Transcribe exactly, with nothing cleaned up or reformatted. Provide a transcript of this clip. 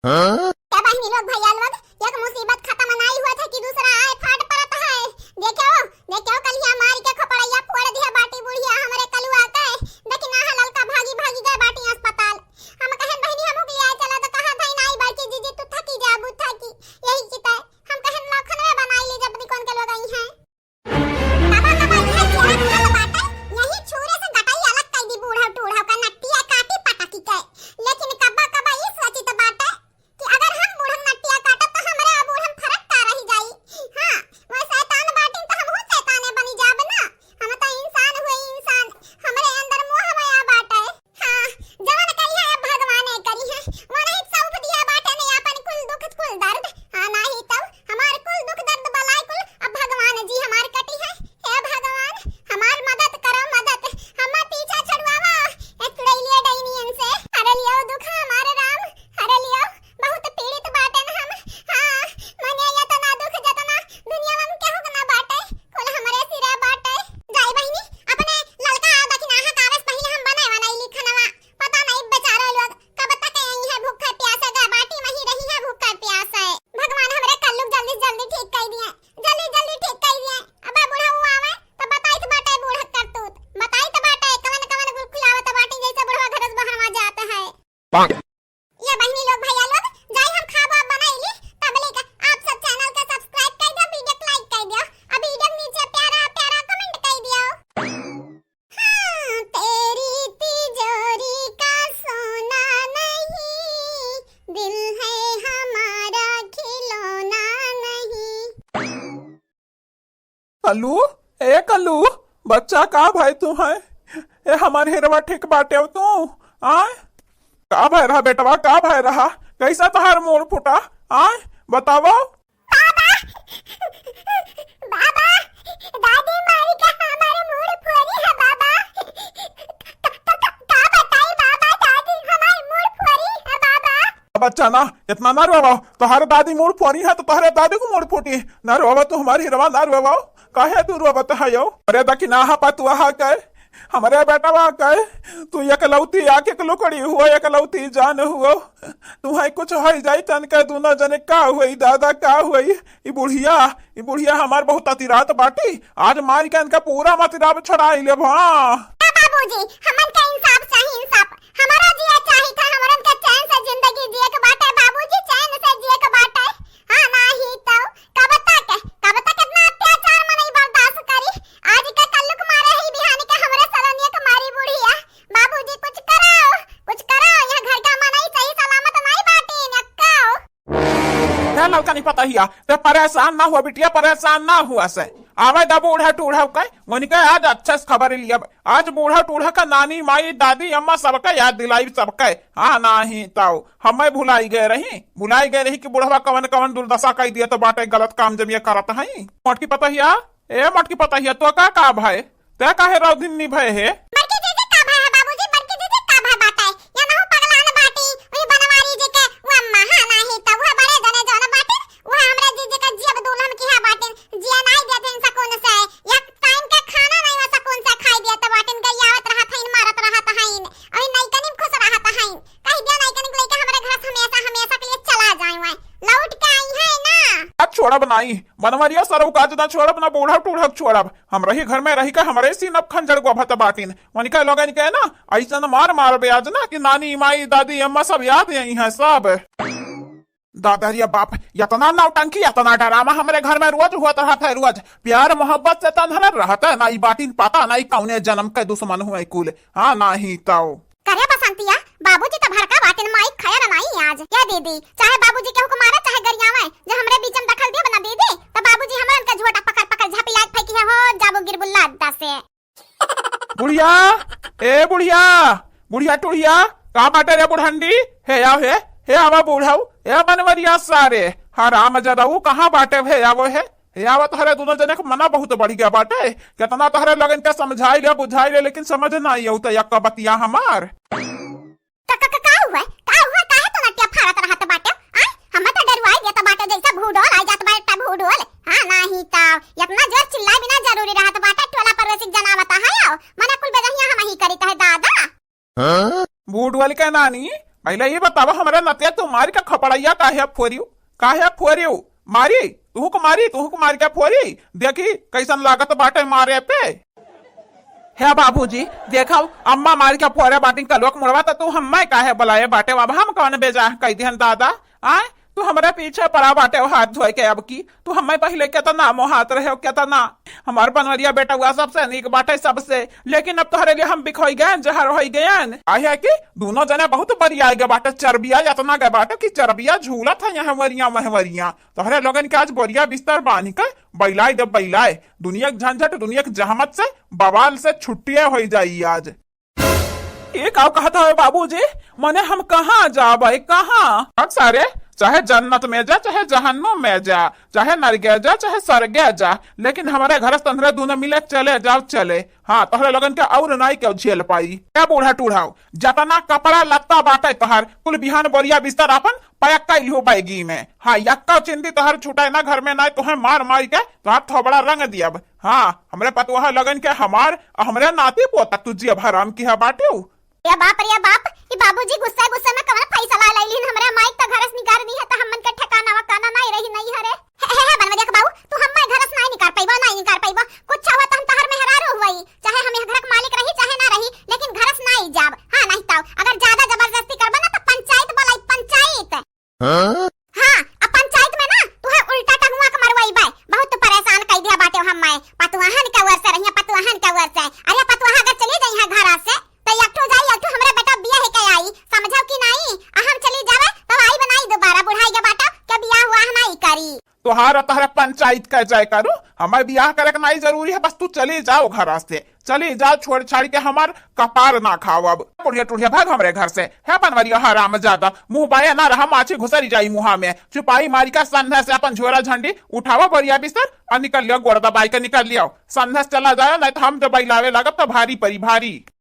हाँ? ए बहिनी लोग, भैया लोग, एक मुसीबत खतम नाई होत है कि दूसरा आए फाट परत है। देख्यो, देख्यो, कलिया मारी के खपड़ैया फोड़ दिहे बाटी बुढ़िया हमरे कलुआ के। देखी ना, ललका भागी भागी गए बाटी अस्पताल। हम कहेन, "बहिनी, हमहू के ले आए चला," तो कहा था, "नाई बड़की जीजी, तू थकी जाबू, थकी।" यही की तय हम कहेन, "लखनवे बनाई ली, जब निकल के लोग आई हैं।" कबा कबा इहे चेहरा मिलत बाटे, यही छुरे से गटाई अलग कई दी बूढ़ा टूढ़ा का नट्टिया काटी पटकी के। लेकिन कबा कबा ई सोचित बाटे कि अगर हम बूढ़न नट्टिया काटब त हमरे आ बूढ़न फरक का रही जाई। हाँ, वह शैतान बाटिन त हमहू शैताने बनी जाब ना। हम त इंसान हुए इंसान, हमरे अंदर मोह माया बाटे। हाँ, जवन करिहे अब भगवाने करिहे। वनहित सौंप दिया बाटे ने आपन कुल दुख कुल दर्द। हाँ, नाही तब हमार कुल दुख दर्द बलाय कुल अब भगवान जी हमार कटिहे। हे भगवान, हमार मदद करो मदद, हमार पीछा छुड़वावा ए चुड़ैलिया डैनियन से। हर लियो दुख हमार राम, हर लियो। बहुत पीड़ित बाटेन हम। हाँ, मने यतना दुख जतना दुनिया में केहू के ना बाटे, कुल हमरे सिरे बाटे। जाई बहिनी, अपने ललका दखिनाहा कागज पहिले हम बनाए बनाई लिखनवा। पता नहीं बेचारा लोग कब तक यही है भूखे प्यासे, गा बाटी में ही रही है भूखे प्यासे। भगवान हमरे कल्लू के जल्दी से जल्दी ठीक कर दिए, जल्दी जल्दी ठीक कर दिए। अब बूढ़ा हुआ आवे तो बताई तो बाटे बूढ़ा करतूत, बताई तो बाटे कवन कवन गुल खिलावत बाटी जैसे बुढ़वा घर से बाहर जाता है। ये बहिनी लोग, भैया लोग, जाई हम खाब वाब बनाई ली, तब ले के आप सब चैनल के सब्सक्राइब कर दियो, वीडियो के लाइक कर दियो, और वीडियो के नीचे प्यारा प्यारा कमेंट कर दियो। हाँ, तेरी तिजोरी का सोना नहीं, दिल है हमारा खिलौना नहीं। कल्लू, ए कल्लू, बच्चा का भाई तू है? ए हमार हेरवा ठीक बाटे तू? आय? का भाई रहा बेटवा, का भाई रहा? कैसा तहार मूड़ फूटा? आय? बतावा। बाबा, बाबा, दादी मारी के हमारे मूड़ फोरी है बाबा। का, का, का, का बताई बाबा, दादी हमारे मूड़ फोरी है बाबा। बच्चा ना, इतना ना रोवा। तोहरे दादी मूड़ फोरी है तो तोहरे दादी को मूड़ फूटी। ना रोवा तू हमारी हिरवा, ना रोवा। काहे तू रोवत है यो? अरे दखिनाहा पतुआ के, हमरे बेटवा के, तू एकलौती आँख के लुकड़ी हुआ, एकलौती जान हुआ। तू है कुछ हो जाई तन के दोनों जने का हुई दादा, का हुई? ई बुढ़िया, ई बुढ़िया हमार बहुत अतिरात बाटी। आज मार के इनका पूरा मतिराब छड़ाई लेब। हाँ। ए बाबूजी, हमन के इंसाफ चाही, इंसाफ। हमारा जिया चाही था, हमरन के चैन से जिंदगी जिए के बाटे बाबूजी, चैन से जिए के बाटे। हाँ, नाही तो कब तक, कब तक इतना अत्याचार मनई बर्दाश्त करी? आज के कल्लुक मारे ही बिहान के हमरे सलोनिया के मारी बुढ़िया। बाबूजी कुछ कराओ, कुछ कराओ, यहाँ घर का मनई सही सलामत नहीं बाटी, नक्काओ। हे ललकनी पतहिया, ते परेशान ना हुआ बिटिया, परेशान ना हुआ से। आवे दा बूढ़ा टूढ़ा के, उनके आज अच्छे से खबर लिया। आज बूढ़ा टूढ़ा का नानी, माई, दादी, अम्मा सबका याद दिलाई सबके। हाँ, नाही ताऊ, हमें भुलाई गए रही, भुलाई गए रही कि बुढ़वा कवन कवन दुर्दशा कई दिया तो बाटे गलत काम जब ये करत हई। मोटकी पतहिया, ए मोटकी पतहिया, तो का का भय? ते काहे रौदिन निभय हे? बड़की जीजी का भय है बाबूजी, बड़की जीजी का भय बाटे? या नहु पगलान बाटी, वही बनवारी जी के वो अम्मा, हाँ नाही तो वो बड़े जने जौन बाटे, वो हमरे जीजी का जियब दुल्हन की है बाटे, जिया नाही देते इन सकून से, एक टाइम के खाना नहीं वो सकून से खाई देते बाटे, गरियावत रहत हईन, मारत रहत हईन, अभी नैकनी में खुश रहत हईन, कह दिया नैकनी को लेके हमरे घर से हमेशा, हमेशा के लिए चला जाए, वहाँ लौट के आई है ना। अब छोड़ब नाही, बनवरिया सरऊ का जना छोड़ब ना, बूढ़ा टूढ़ा छोड़ब। हम रही घर में रही के हमरे सीनब खंजर गोभत बाटिन। उनके लोगन के ना ऐसन मार मार ब्याज ना कि नानी, माई, दादी, अम्मा सब याद आई हैं सब। दादा रे बाप, इतना नौटंकी, इतना ड्रामा हमरे घर में रोज होत रहत है, रोज। प्यार मोहब्बत से तन्हर रहत है, ना ई बाटिन पता, ना ई कौने जन्म के दुश्मन हुए कुल। हाँ, नाही तो। करे बसंतिया, बाबूजी तो भड़का बाटिन, माई खैर नाई आज। ए दीदी, चाहे बाबूजी केहू को मारे, चाहे गरियावे, जे हमरे बीच में दखल देब ना दीदी, तो बाबूजी हमरन के झोटा पकड़ पकड़ झापी लाग फेंकी है, हो जाबो गिरबुल्ला अड्डा से। बुढ़िया, ए बुढ़िया, बुढ़िया टुढ़िया, का बाटे रे बुढ़ंडी? हे आओ हे, हे आवा बूढ़ऊ, ए बनवरिया सारे, हराम जदऊ कहाँ बाटे? हे आवो हे, हे आवा, तोहरे दोनों जने के मना बहुत बढ़ गया बाटे। कितना तोहरे लोगन के समझाई ले, बुझाई ले, लेकिन समझ ना आई तो यक्का बतिया हमार। का, का, का, का हुआ? का हुआ? काहे तो नटिया फाड़त रहत बाटे? आय, हम तो डरवाई देत बाटे जैसे भूडोल आ जात बाटे भूडोल। हाँ, नाही तो इतना जोर चिल्लाए बिना जरूरी रहत बाटे, टोला पड़ोसी के जनावत है, आओ, मना कुल बेजहिया हम ही करीत है दादा। हाँ? बूढ़ वाली का नानी, पहले ये बतावा, हमरे नतिया तू मार के खपड़ैया काहे फोरियो, काहे फोरियो? मारी, तुहूँ को मारी, तुहूँ को मार के फोरी। देखी, कैसन लागत बाटे मारे पे। हे बाबूजी, देखव, अम्मा मार के फोरे बाटिन कलुआ के मुड़वा, त तू हम्मे काहे बुलाए बाटे? अब हम कौन बेजा कह दिहन दादा? आय, तू हमरे पीछे पड़ा बाटे हाथ धोए के। अब की तू हम्मे पहिले केतना मोहात रहे हो, केतना। हमार बनवरिया बेटवा सबसे नीक बाटे सबसे, लेकिन अब तोहरे लिए हम बिखोई गए, जहर होई गए। आहे कि दोनों जने बहुत बरियाए गए बाटे, चर्बिया इतना गए बाटे कि चर्बिया झूलत है यहाँ वरिया महवरिया। तोहरे लोगन के आज बोरिया बिस्तर बांध के बैलाए देब, बैलाए। दुनिया के झंझट, दुनिया के जहमत से, बवाल से छुट्टिए होई जाई आज। ये का कहत हवे बाबूजी? मने हम कहाँ जाबे, कहाँ? अब सारे, चाहे जन्नत में जा, चाहे जहन्नुम में जा, चाहे नरगे जा, चाहे सरगे जा, लेकिन हमारे घर से तोहरे दोनों मिले चले जाओ, चले। हाँ, तोहरे लोगन के और नाई केहू झेल पाई। ए बूढ़ा टूढ़ाओ, जतना कपड़ा लत्ता बाटे तोहर, कुल बिहान बोरिया बिस्तर आपन पैक कइ लिहो बैगी में। हाँ, यक्का चिंदी तोहर छुटाए ना घर में, ना तोहे मार मार के तोहर थोबड़ा रंग दियब। हाँ, हमरे पतोहा लगन के हमार, हमरे नाती पोता तू जियब हराम की है बाटियो। ए बाप रे बाप, ई बाबूजी गुस्सा गुस्सा में कवन फैसला ले लिहिन? हमरे माई त घर से निकाल दी है, त हमन के ठिकाना वकाना नहीं रही नहीं हरे। हे, हे, हे, बनवरिया के बाबू, तू हम्मे घर से नहीं निकाल पाइबो, नहीं निकाल पाइबो। कुछ हुआ त हम तोहर मेहरारू हुई, चाहे हम यह घर के मालिक रही, चाहे ना रही, लेकिन घर से नहीं जाब। हाँ, नहीं तो अगर ज्यादा जबरदस्ती करबे ना, त पंचायत बोलाई, पंचायत। हाँ? हाँ, अब पंचायत में ना तुहे उल्टा टंगुआ के मरवाई बे। बहुत परेशान कई दिया बाटे हम्मे। पतुआहन के ओर से रहिया, पतुआहन के ओर से। अरे पतुआहा अगर चली जाई है घर से, तो एक ठो जाई, एक ठो हमरे बेटा बियाह के आई, समझो कि नहीं? आ हम चली जावे, तब आई बनाई दोबारा, बुढ़ाई के बाटा के बियाह हुआ है नहीं करी। तोहार तोहरा पंचायत के जय करू, हमार बियाह करे के नहीं जरूरी है, बस तू चली जाओ घर से, चली जाओ, छोड़ छाड़ के हमार कपार ना खाओ। अब बुढ़िया टुढ़िया भाग हमरे घर से। है बनवरिया हराम ज्यादा, मुंह बाया ना रहा, माछी घुसरी जाई मुहा में। चुपाई मारी का संधा से अपन झोरा झंडी उठावा, बोरिया बिस्तर और निकल लियो, गोड़ दबाई के निकल लियो। संधा से चला जाओ, नहीं तो हम जब बैलावे लागब तो भारी परी भारी।